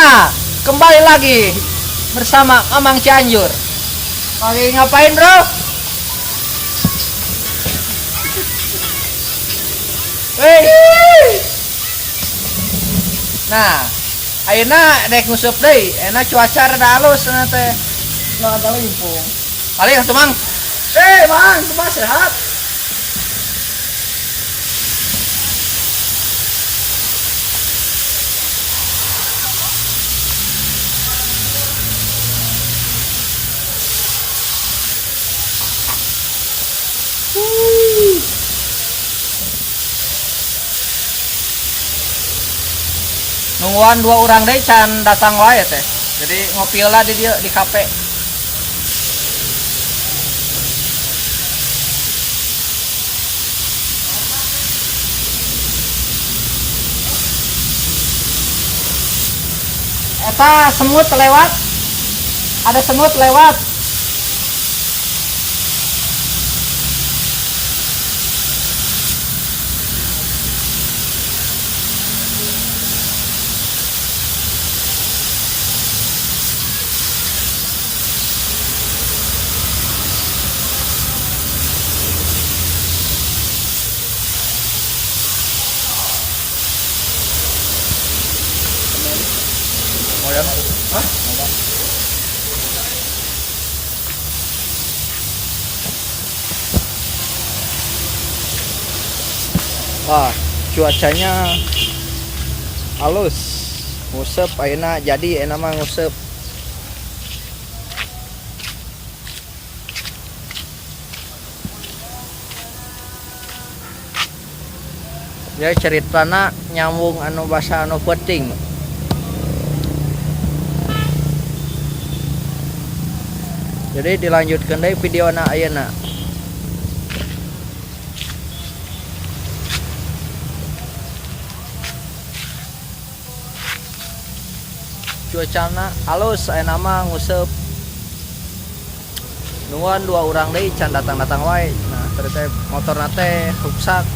Nah, kembali lagi bersama Mamang Cianjur. Lagi ngapain, bro? Hei. Nah, ayeuna rek nguseup deui. Enak cuaca rada halus cenah teh. Nah, ada limpung. Paling atuh, Mang. Eh, Mang, kumaha, sehat? Nungguan dua orang deui can datang wae teh. Jadi ngopi lah di dieu di kafe. Eta semut lewat. Ada semut lewat. Mau ya? Hah? Wah, cuacanya halus. Nguseup ayeuna, jadi enak mah nguseup. Ya, ceritana nyambung anu basa anu penting. Jadi dilanjutkan deui videona ayeuna. Cuacana halus, ayeuna mah nguseup. Nungguan dua orang deui can datang-datang wae. Nah, tadi teh motorna teh rusak.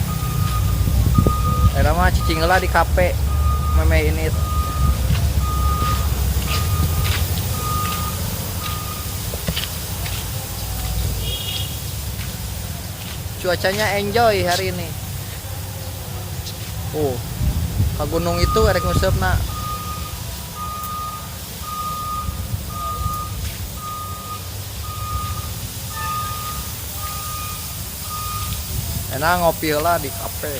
Ayeuna mah cicing heula di kafe meme ini. Cuacanya enjoy hari ini. Oh, ke gunung itu erek nguseup na. Enak ngopi lah di kafe.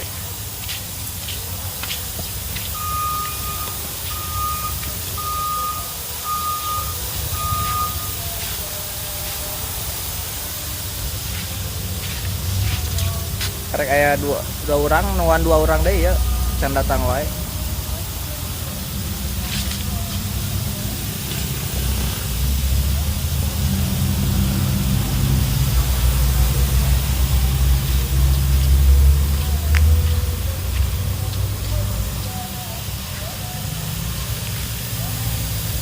Karek aya dua orang, nuan dua orang deh ya, can datang wae.